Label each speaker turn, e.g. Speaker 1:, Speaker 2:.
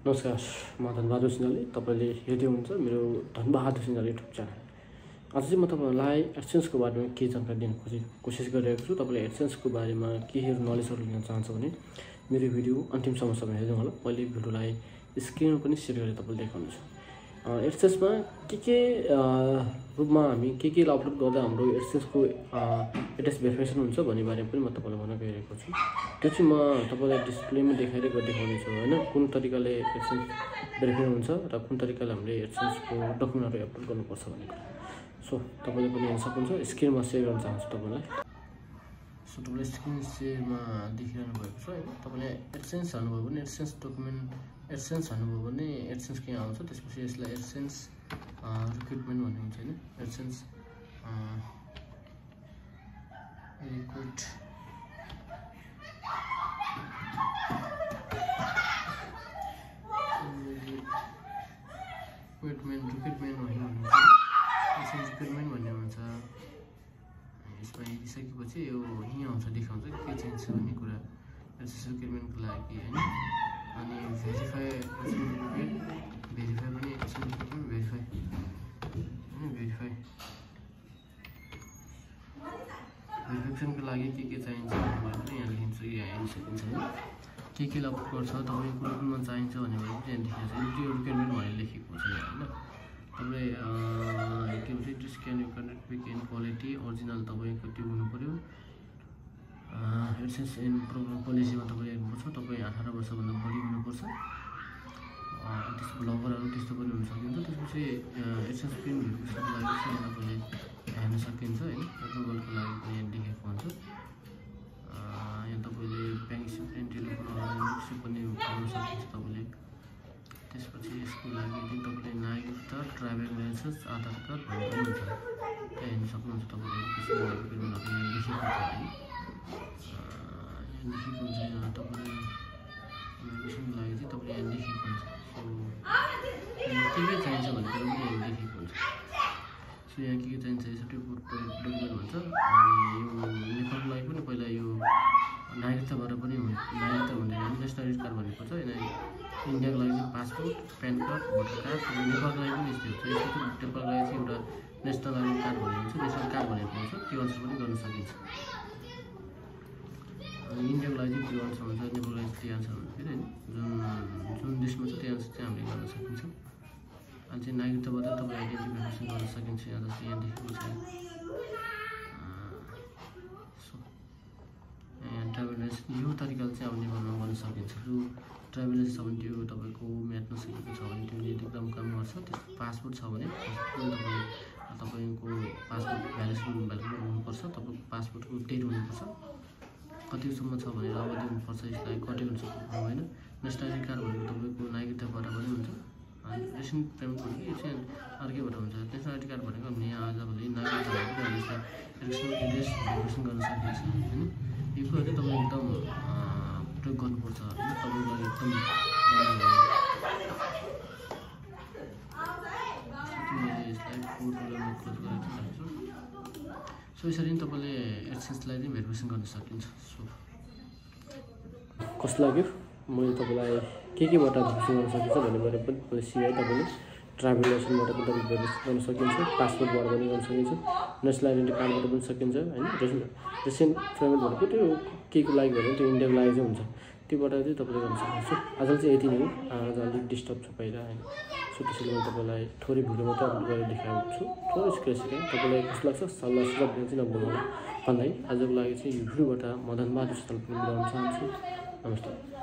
Speaker 1: नमस्कार, म धनबहादुर सिन्हालले। तपाईँले हेर्दै हुनुहुन्छ मेरो धनबहादुर सिन्हाल युट्युब च्यानल। आज चाहिँ म तपाईँहरूलाई एडसेन्सको बारेमा के जानकारी दिन कोसिस गरिरहेको छु। तपाईँले एडसेन्सको बारेमा केही नलेजहरू लिन चाहन्छ भने मेरो भिडियो अन्तिमसम्म हेर्नु होला। मैले भिडियोलाई स्क्रिनमा पनि सेयर गरेर तपाईँले देखाउनेछु। एडसेन्समा के रूपमा हामी के अपलोड गर्दा हाम्रो एडसेन्सको एड्रेस भेरिफिकेसन हुन्छ भन्ने बारेमा पनि म तपाईँलाई भन्न गइरहेको छु। त्यो चाहिँ म तपाईँलाई डिस्प्लेमा देखाउनेछु होइन, कुन तरिकाले एडसेन्स भेरिफाई हुन्छ र कुन तरिकाले हामीले एडसेन्सको डकुमेन्टहरू अपलोड गर्नुपर्छ भन्ने कुरा। सो तपाईँले पनि हेर्न सक्नुहुन्छ। स्क्रिनमा सेयर गर्न चाहन्छु तपाईँलाई। सो तपाईँले स्क्रिन सेयरमा देखिरहनु भएको छ होइन। तपाईँले एडसेन्स हाल्नुभयो भने एडसेन्स हाल्नुभयो भने एडसेन्स के आउँछ, त्यसपछि यसलाई एडसेन्स रिक्रुटमेन्ट भन्ने हुन्छ होइन। एडसेन्स रिक्रुटमेन्ट भन्ने हुन्छ। यसमा हेरिसकेपछि यो यहीँ आउँछ, देखाउँछ के चाहिन्छ भन्ने कुरा एडसेन्स रिक्रुटमेन्टको लागि होइन। अनि भेरिफाई पनि भेरिफिकेसनको लागि के चाहिन्छ भनेर पनि यहाँ लेखिन्छ, यहाँ हेर्न सकिन्छ होइन। के अपलोड गर्छ तपाईँको कुनमा चाहिन्छ भनेर पनि यहाँ देखाएको छ। त्यो रिक्वायरमेन्ट भनेर लेखेको छ यहाँ होइन। तपाईँ के भन्छ it can you connect pick in quality original तपाईँको त्यो हुनु पऱ्यो। एडसेन्स इन प्रोग्राम पोलिसीमा तपाईँ हेर्नुपर्छ, तपाईँ 18 वर्षभन्दा बढी हुनुपर्छ। त्यस्तो ब्लगरहरू त्यस्तो पनि हुन सकिन्छ। त्यसपछि एडसेन्स पिन भेरिफिकेसनको लागि चाहिँ तपाईँले हेर्न सकिन्छ होइन। एप्रुभलको लागि पनि यहाँ देखेको हुन्छ। यहाँ तपाईँले ब्याङ्क स्टेटमेन्ट, टेलिफोन अर्डर पनि पाउन सकिन्छ तपाईँले। त्यसपछि यसको लागि चाहिँ तपाईँले नागरिकता, ड्राइभिङ लाइसेन्स, आधार कार्ड भन्ने पनि हुन्छ, त्यहाँ हेर्न सक्नुहुन्छ। तपाईँले त्यसको लागि पनि यहाँ लेखेको छ है, यहाँ लेखेको हुन्छ। यहाँ तपाईँले भेरिफिकेसनको लागि चाहिँ तपाईँले यहाँ लेखेको हुन्छ। सो के चाहिन्छ भन्ने कुरा पनि यहाँ लेखेको हुन्छ। सो यहाँ के चाहिन्छ यसरी डकुमेन्ट भन्छ। अनि यो नेपालको लागि पनि पहिला यो नागरिकताबाट पनि नागरिकता हुँदैन, नेसनल आइडी कार्ड भन्नुपर्छ। इन्डियाको लागि चाहिँ passport, PAN card, voter card. नेपालको लागि पनि यस्तै हुन्छ। यसको नेपालको लागि चाहिँ एउटा नेसनल आइडी कार्ड भन्ने हुन्छ, नेसनल कार्ड भनेको हुन्छ। त्यो अनुसार पनि गर्न सकिन्छ। अनि इन्डियाको लागि चाहिँ त्यो अनुसार हुन्छ, नेपालको लागि चाहिँ त्यही अनुसार हुन्छ फेरि होइन। जुन देशमा छ त्यही अनुसार चाहिँ हामीले गर्न सकिन्छ। अनि चाहिँ नागरिकताबाट तपाईँ आइडेन्टिफिकेसन गर्न सकिन्छ। यहाँ जस्तै यहाँ देखेको छ। सो यहाँ ट्राभल लाइसेन्स यो तरिकाले चाहिँ अब नेपालमा गर्न सकिन्छ। जो ट्राभल लाइसेन्स छ भने त्यो तपाईँको म्याथ नसकेको छ भने त्यो एकदम काम गर्छ। त्यसको पासपोर्ट छ भने तपाईँको पासपोर्ट भ्यालिड हुनुपर्छ। तपाईँको पासपोर्टको डेट हुनुपर्छ, कतिसम्म छ भनेर अवधि हुनुपर्छ। यसलाई कति हुन्छ होइन। नेसनल आइडी कार्ड भनेको तपाईँको नागरिकताबाट पनि हुन्छ। रेसिडेन्ट पेमेन्ट भनेको यो चाहिँ अर्कैबाट हुन्छ। नेसनल आइडी कार्ड भनेको हामीले यहाँ आजभोलि नागरिकता भनेको यसलाई एड्रेस भेरिफिकेसन गर्न सकिन्छ होइन। यो कुरा चाहिँ तपाईँ एकदम प्रयोग गर्नुपर्छ होइन। तपाईँको लागि एकदम यसलाई सो यसरी नै तपाईँले एडसेन्सलाई चाहिँ भेरिफिकेसन गर्न सकिन्छ। सो कस्तो लाग्यो मैले तपाईँलाई केबाट भेरिफिकेसन गर्न सकिन्छ भन्ने बारे पनि तपाईँले सिकाएँ। तपाईँले ट्राभल लाइसेन्सबाट पनि तपाईँले भेरिफिकेसन गर्न सकिन्छ, पासपोर्टबाट पनि गर्न सकिन्छ, नेसनल आइडेन्टिटी कार्डबाट पनि सकिन्छ होइन। रेसिडेन्ट पेमेन्ट भनेको त्यो के को लागि भने त्यो इन्डियाको लागि चाहिँ हुन्छ, त्योबाट चाहिँ तपाईँले गर्न सक्नुहुन्छ। आजकल चाहिँ यति नै हो। आज अलिक डिस्टर्ब छ पहिला होइन। सो त्यसैले मैले तपाईँलाई थोरै भिडियो मात्रै अपलोड गरेर देखाएको छु। थोरै सिकाएँ। तपाईँलाई कस्तो लाग्छ सल्लाह सुझाव दिन चाहिँ नभुल्नु होला भन्दै आजको लागि चाहिँ यो भिडियोबाट म धनबहादुर सिन्हाल पनि बिदा हुन चाहन्छु। नमस्ते।